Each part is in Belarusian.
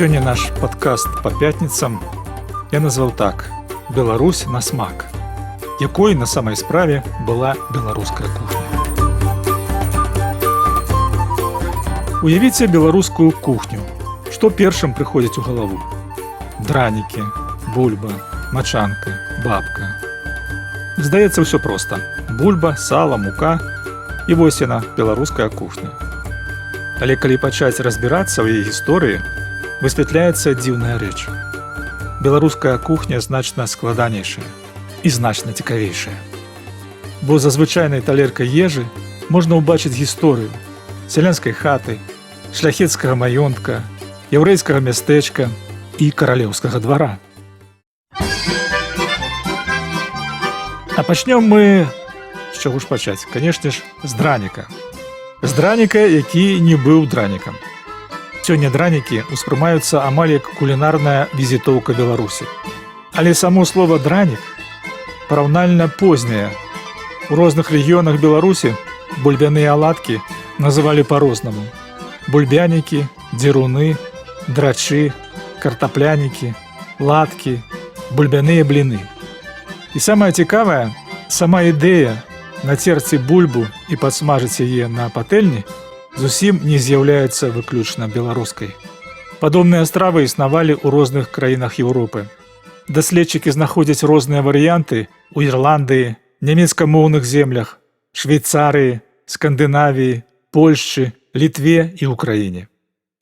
Сёння наш падкаст па пятніцам я назваў так: «Беларусь на смак». Якой на самай справе была беларуская кухня? Уявіце беларускую кухню. Што першым прыходзіць у галаву? Дранікі, бульба, мачанка, бабка. Здаецца, ўсё проста. Бульба, сала, мука і вось яна, беларуская кухня. Але калі пачаць разбірацца ў яе гісторыі, высвятляецца дзіўная рэч. Беларуская кухня значна складанейшая і значна цікавейшая. Бо за звычайнай талеркай ежы можна ўбачыць гісторыю сялянскай хаты, шляхецкага маёнтка, яўрэйскага мястэчка і каралеўскага двара. А пачнём мы з чаго ж пачаць? Канешне ж, з драніка. З драніка, які не быў дранікам. Сёння дранікі ўспрымаюцца амаль як кулінарная візітоўка Беларусі. Але само слово дранік параўнальна позняе. У розных рэгіёнах Беларусі бульбяныя аладкі называлі па-рознаму: бульбянікі, дзеруны, драчы, картаплянікі, ладкі, бульбяныя бліны. І самае цікавае, сама ідэя нацерці бульбу і падсмажыць яе на патэльні зусім не з'яўляецца выключна беларускай. Падобныя стравы існавалі ў розных краінах Еўропы. Даследчыкі знаходзяць розныя варыянты ў Ірландыі, нямецкамоўных землях, Швейцарыі, Скандынавіі, Польшчы, Літве і Украіне.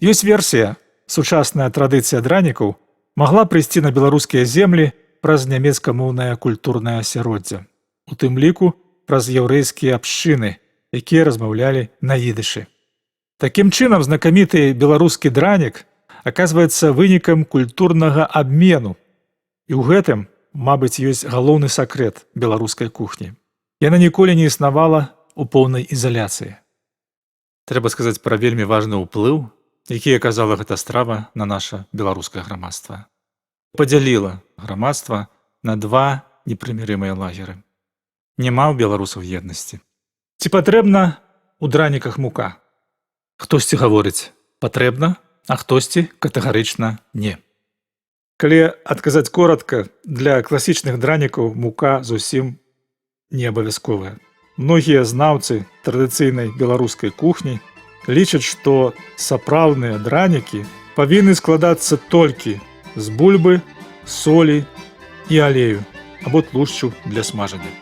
Ёсць версія: сучасная традыцыя дранікаў магла прыйсці на беларускія землі праз нямецкамоўнае культурнае асяроддзе, у тым ліку праз яўрэйскія абшчыны, якія размаўлялі на ідышы. Такім чынам, знакаміты беларускі дранік аказваецца вынікам культурнага абмену. І ў гэтым, мабыць, ёсць галоўны сакрэт беларускай кухні. Яна ніколі не існавала ў поўнай ізаляцыі. Трэба сказаць пра вельмі важны ўплыў, які аказала гэта страва на наша беларускае грамадства. Падзяліла грамадства на два непрымірымыя лагеры. Няма ў беларусаў еднасці. Ці патрэбна у драніках мука? Хтосьці гаворыць: патрэбна, а хтосьці катэгарычна не. Калі адказаць коратка, для класічных дранікаў мука зусім не абавязковая. Многія знаўцы традыцыйнай беларускай кухні лічаць, што сапраўдныя дранікі павінны складацца толькі з бульбы, солі і алею або тлушчу для смажання.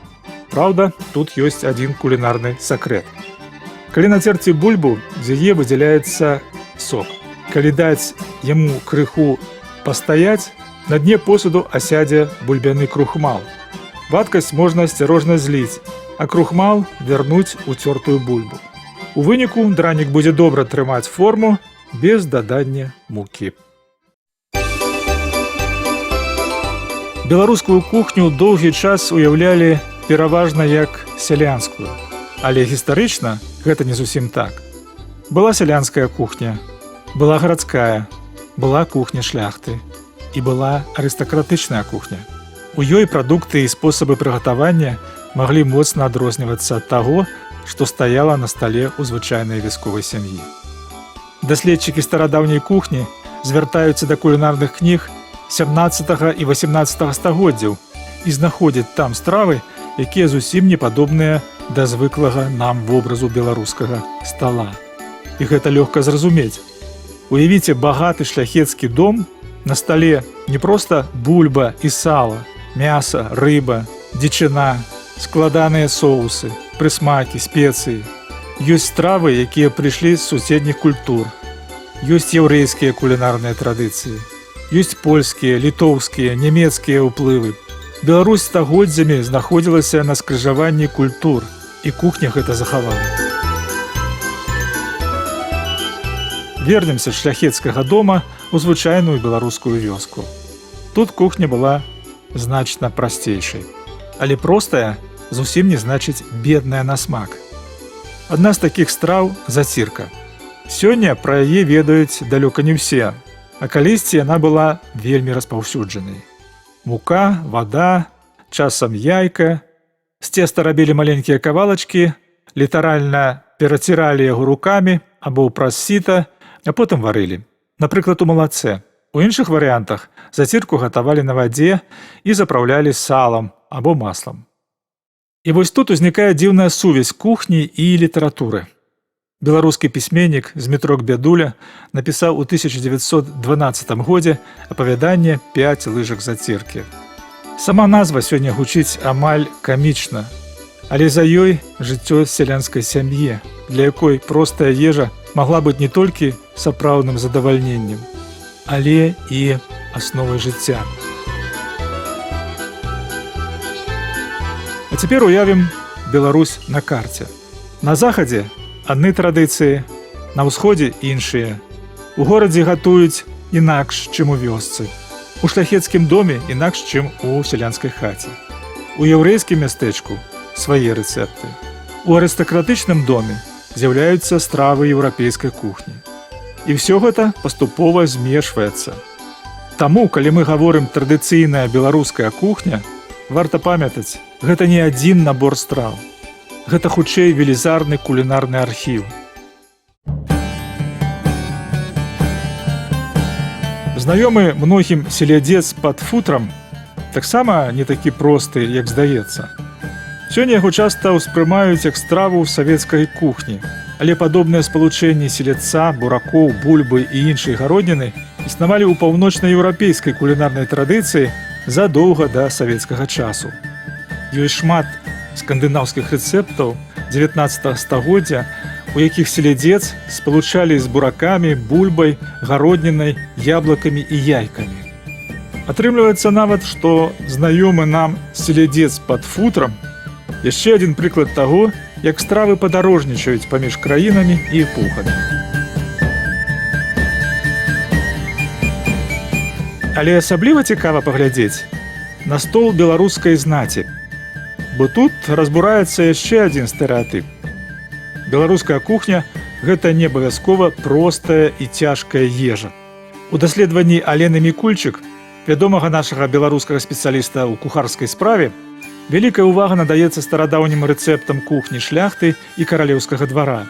Праўда, тут ёсць адзін кулінарны сакрэт. Калі нацерці бульбу, з яе выдзяляецца сок. Калі даць яму крыху пастаяць, на дне посуду асядзе бульбяны крухмал. Вадкасць можна асцярожна зліць, а крухмал вярнуць у цёртую бульбу. У выніку дранік будзе добра трымаць форму без дадання мукі. Беларускую кухню доўгі час уяўлялі пераважна як сялянскую. Але гістарычна гэта не зусім так. Была сялянская кухня, была гарадская, была кухня шляхты і была арыстакратычная кухня. У ёй прадукты і спосабы прыгатавання маглі моцна адрознівацца ад таго, што стаяла на стале ў звычайнай вясковай сям'і. Даследчыкі старадаўняй кухні звяртаюцца да кулінарных кніг 17 і 18 стагоддзяў і знаходзяць там стравы, якія зусім не падобныя да звыклага нам вобразу беларускага стала. І гэта лёгка зразумець. Уявіце багаты шляхецкі дом: на стале не проста бульба і сала, мяса, рыба, дзічына, складаныя соусы, прысмакі, спецыі. Ёсць стравы, якія прыйшлі з суседніх культур. Ёсць яўрэйскія кулінарныя традыцыі. Ёсць польскія, літоўскія, нямецкія ўплывы. Беларусь стагоддзямі знаходзілася на скрыжаванні культур, і кухня гэта захавала. Вернемся з шляхецкага дома ў звычайную беларускую вёску. Тут кухня была значна прасцейшай. Але простая зусім не значыць бедная на смак. Адна з такіх страў — зацірка. Сёння пра яе ведаюць далёка не ўсе, а калісьці яна была вельмі распаўсюджанай. Мука, вада, часам яйка. З цеста рабілі маленькія кавалачкі, літаральна пераціралі яго рукамі або праз сіта, а потым варылі. Напрыклад, у малацэ. У іншых варыянтах зацірку гатавалі на вадзе і запраўлялі салам або маслам. І вось тут узнікае дзіўная сувязь кухні і літаратуры. Беларускі пісьменнік Змітрок Бядуля напісаў у 1912 годзе апавяданне «Пяць лыжак заціркі». Сама назва сёння гучыць амаль камічна, але за ёй жыццё сялянскай сям'і, для якой простая ежа магла быць не толькі сапраўдным задавальненнем, але і асновай жыцця. А цяпер уявім Беларусь на карце. На захадзе адны традыцыі, на ўсходзе іншыя. У горадзе гатуюць інакш, чым у вёсцы. У шляхецкім доме інакш, чым у сялянскай хаце. У яўрэйскім мястэчку свае рэцэпты. У арыстакратычным доме з'яўляюцца стравы еўрапейскай кухні. І ўсё гэта паступова змешваецца. Таму, калі мы гаворым традыцыйная беларуская кухня, варта памятаць, гэта не адзін набор страў. Гэта хутчэй велізарны кулінарны архіў. Знаёмы многім селядзец пад футрам таксама не такі просты, як здаецца. Сёння яго часта ўспрымаюць як страву савецкай кухні, але падобныя спалучэнні селядца, буракоў, бульбы і іншай гародніны існавалі ў паўночнаеўрапейскай кулінарнай традыцыі задоўга да савецкага часу. Ёсць шмат скандынаўскіх рэцэптаў 19 стагоддзя, у якіх селядзец спалучалі з буракамі, бульбай, гароднінай, яблыкамі і яйкамі. Атрымліваецца нават, што знаёмы нам селядзец пад футрам яшчэ адзін прыклад таго, як стравы падарожнічаюць паміж краінамі і эпохамі. Але асабліва цікава паглядзець на стол беларускай знаці, бо тут разбураецца яшчэ адзін стэрэатып. Беларуская кухня гэта не абавязкова простая і цяжкая ежа. У даследаванні Алены Мікульчык, вядомага нашага беларускага спецыяліста ў кухарскай справе, вялікая ўвага надаецца старадаўнім рэцэптам кухні шляхты і каралеўскага двара.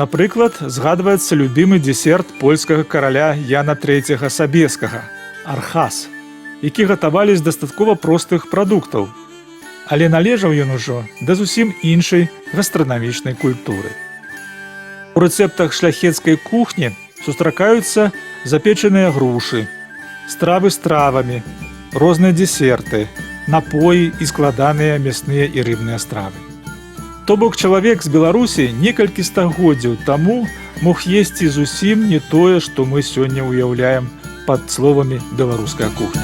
Напрыклад, згадваецца любімы дэсерт польскага караля Яна III Сабескага архас, які гатавалі з дастаткова простых прадуктаў. Але належаў ён ужо да зусім іншай гастранамічнай культуры. У рэцэптах шляхецкай кухні сустракаюцца запечаныя грушы, стравы з травамі, розныя дэсерты, напоі і складаныя мясныя і рыбныя стравы. То бок чалавек з Беларусі некалькі стагоддзяў таму мог есці зусім не тое, што мы сёння ўяўляем пад словамі беларуская кухня.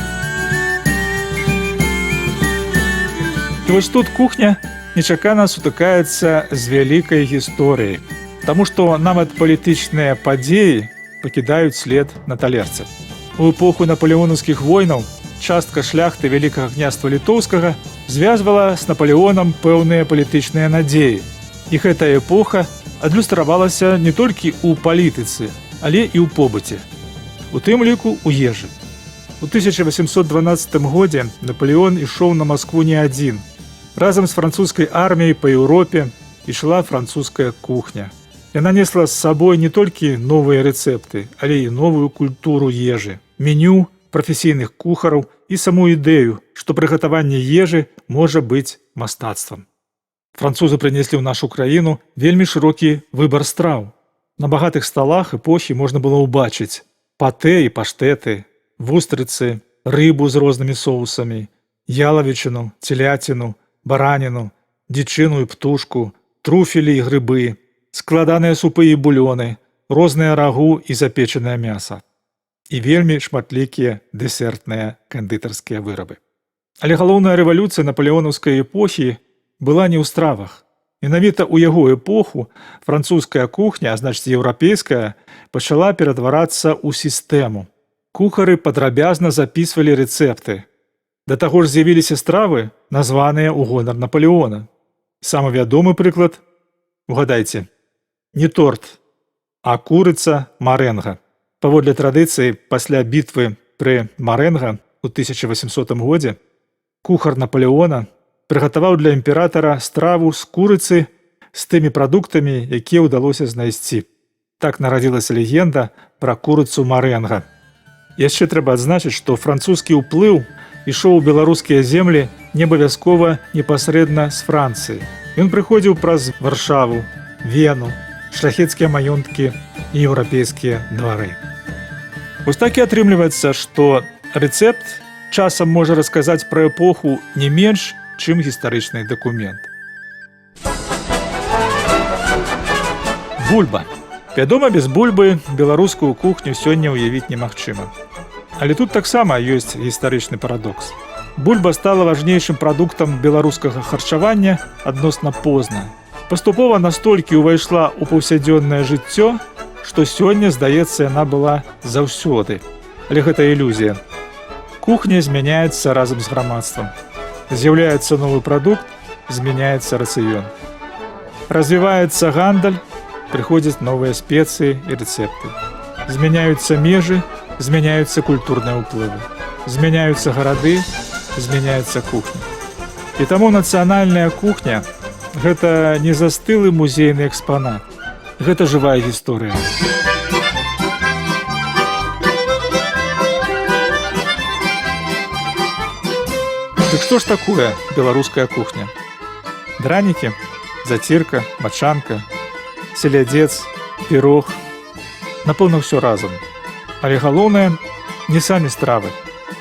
І вось тут кухня нечакана сутыкаецца з вялікай гісторыяй, таму што нават палітычныя падзеі пакідаюць след на талерцы. У эпоху напалеонаўскіх войнаў частка шляхты Вялікага княства Літоўскага звязвала з Напалеонам пэўныя палітычныя надзеі. І гэтая эпоха адлюстравалася не толькі ў палітыцы, але і ў побыце. У тым ліку у ежы. У 1812 годзе Напалеон ішоў на Маскву не адзін. Разам з французскай арміяй па Еўропе ішла французская кухня. Яна несла з сабой не толькі новыя рэцэпты, але і новую культуру ежы, меню прафесійных кухараў і саму ідэю, што прыгатаванне ежы можа быць мастацтвам. Французы прынеслі ў нашу краіну вельмі шырокі выбар страў. На багатых сталах эпохі можна было ўбачыць патэ і паштэты, вустрыцы, рыбу з рознымі соусамі, ялавічыну, целяціну, бараніну, дзічыну і птушку, труфелі і грыбы, складаныя супы і бульоны, розныя рагу і запечанае мяса і вельмі шматлікія дэсертныя кандытарскія вырабы. Але галоўная рэвалюцыя напалеонаўскай эпохі была не ў стравах. Менавіта ў яго эпоху французская кухня, а значыць еўрапейская, пачала ператварацца ў сістэму. Кухары падрабязна запісвалі рэцэпты. Да таго ж з'явіліся стравы, названыя ў гонар Напалеона. Самы вядомы прыклад, угадайце, не торт, а курыца марэнга. Паводле традыцыі, пасля бітвы пры Марэнга ў 1800 годзе кухар Напалеона прыгатаваў для імператара страву з курыцы з тымі прадуктамі, якія ўдалося знайсці. Так нарадзілася легенда пра курыцу Марэнга. Яшчэ трэба адзначыць, што французскі ўплыў ішоў у беларускія землі не абавязкова непасрэдна з Францыі. Ён прыходзіў праз Варшаву, Вену, шляхецкія маёнткі і еўрапейскія двары. Вось так і атрымліваецца, што рэцэпт часам можа расказаць пра эпоху не менш, чым гістарычны дакумент. Бульба. Вядома, без бульбы беларускую кухню сёння ўявіць немагчыма. Але тут таксама ёсць гістарычны парадокс. Бульба стала важнейшым прадуктам беларускага харчавання адносна позна. Паступова настолькі ўвайшла ў паўсядзённае жыццё, што сёння, здаецца, яна была заўсёды. Але гэта ілюзія. Кухня змяняецца разам з грамадствам. З'яўляецца новы прадукт, змяняецца рацыён. Развіваецца гандаль, прыходзяць новыя спецыі і рэцэпты. Змяняюцца межы, змяняюцца культурныя ўплывы. Змяняюцца гарады, змяняецца кухня. І таму нацыянальная кухня гэта не застылы музейны экспанат. Гэта жывая гісторыя. Дык што ж такое беларуская кухня? Дранікі, зацірка, мачанка, селядзец, пірог. Напэўна, ўсё разам. Але галоўнае не самі стравы.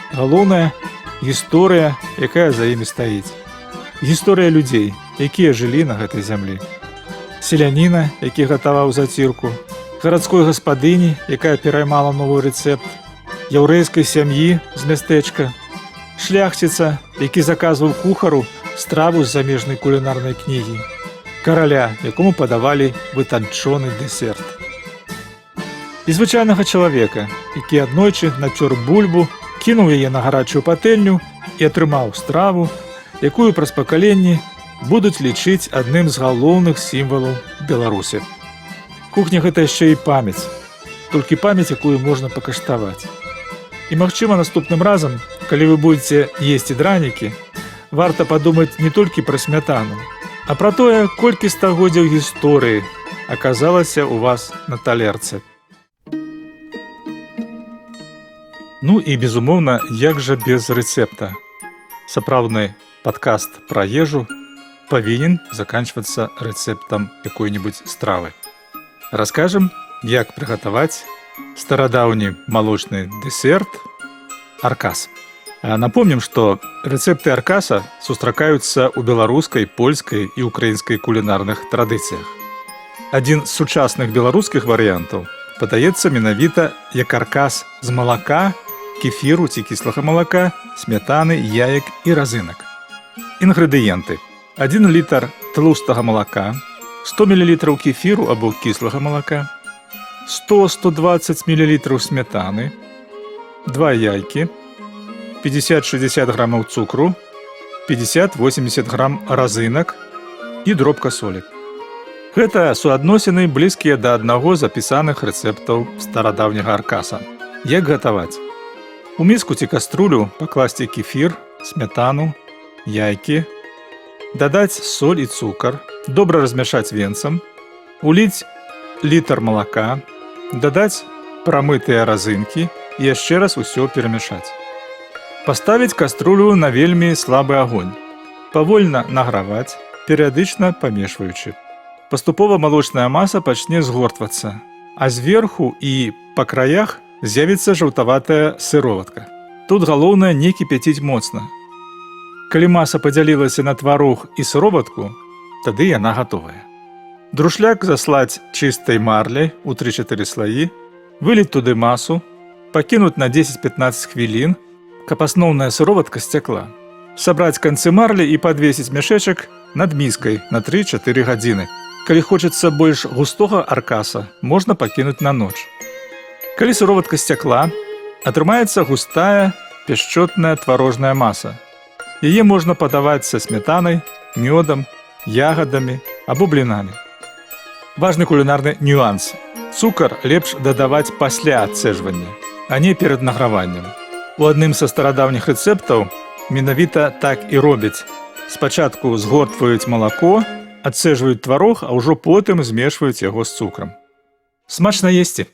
Галоўнае гісторыя, якая за імі стаіць. Гісторыя людзей, якія жылі на гэтай зямлі. Селяніна, які гатаваў зацірку, гарадской гаспадыні, якая пераймала новы рэцэпт, яўрэйскай сям'і з мястэчка, шляхціца, які заказваў кухару страву з замежнай кулінарнай кнігі, караля, якому падавалі вытанчоны дэсерт. І звычайнага чалавека, які аднойчы нацёр бульбу, кінуў яе на гарачую патэльню і атрымаў страву, якую праз пакаленні будуць лічыць адным з галоўных сімвалаў Беларусі. Кухня гэта яшчэ і памяць, толькі памяць, якую можна пакаштаваць. І магчыма, наступным разам, калі вы будзеце есці дранікі, варта падумаць не толькі пра смятану, а пра тое, колькі стагоддзяў гісторыі аказалася ў вас на талерцы. Ну і безумоўна, як жа без рэцэпта. Сапраўдны падкаст пра ежу павінен заканчвацца рэцэптам якой-небудзь стравы. Раскажам, як прыгатаваць старадаўні малочны дэсерт аркас. Напомнім, што рэцэпты аркаса сустракаюцца ў беларускай, польскай і украінскай кулінарных традыцыях. Адзін з сучасных беларускіх варыянтаў падаецца менавіта як аркас з малака, кефіру ці кіслага малака, смятаны, яек і разынак. Інгрэдыенты: 1 літр тлустага малака, 100 мл кефіру або кіслага малака, 100-120 мл смятаны, 2 яйкі, 50-60 грамаў цукру, 50-80 грам разынак і дробка солі. Гэта суадносіны, блізкія да аднаго з апісаных рэцэптаў старадаўняга аркаса. Як гатаваць? У міску ці каструлю пакласці кефір, смятану, яйкі, дадаць соль і цукар, добра размяшаць венцам, уліць літр малака, дадаць прамытыя разынкі і яшчэ раз усё перамяшаць. Паставіць каструлю на вельмі слабы агонь. Павольна награваць, перыядычна памешваючы. Паступова малочная маса пачне згортвацца, а зверху і па краях з'явіцца жаўтаватая сыроватка. Тут галоўнае не кіпяціць моцна. Калі маса падзялілася на тварог і сыроватку, тады яна гатовая. Друшляк заслаць чыстай марляй у 3-4 слаі, выліць туды масу, пакінуць на 10-15 хвілін, каб асноўная сыроватка сцякла. Сабраць канцы марлі і падвесіць мяшэчак над міскай на 3-4 гадзіны. Калі хочацца больш густога аркаса, можна пакінуць на ноч. Калі сыроватка сцякла, атрымаецца густая пяшчотная тварожная маса. Яе можна падаваць са смятанай, мёдам, ягадамі або блінамі. Важны кулінарны нюанс. Цукар лепш дадаваць пасля адцэжвання, а не перад награваннем. У адным са старадаўніх рэцэптаў менавіта так і робяць. Спачатку згортваюць малако, адцэжваюць тварог, а ўжо потым змешваюць яго з цукрам. Смачна есці!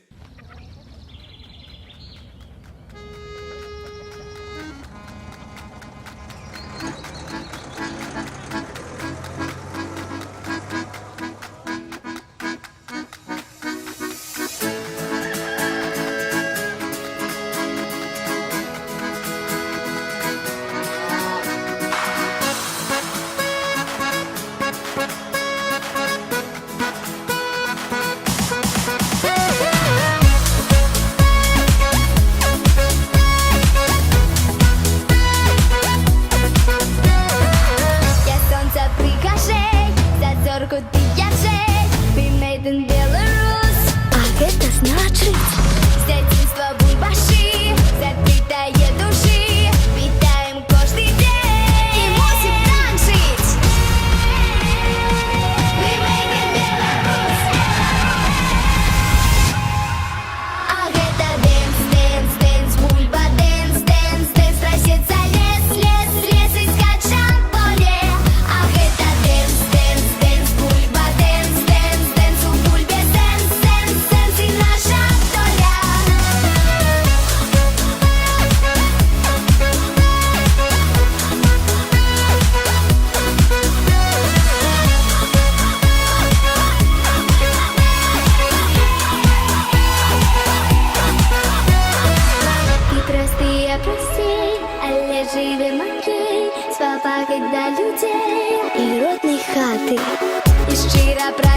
Жыве прасцей, але жыве акей, з павагай да людзей І роднай хаты. І шчыра пра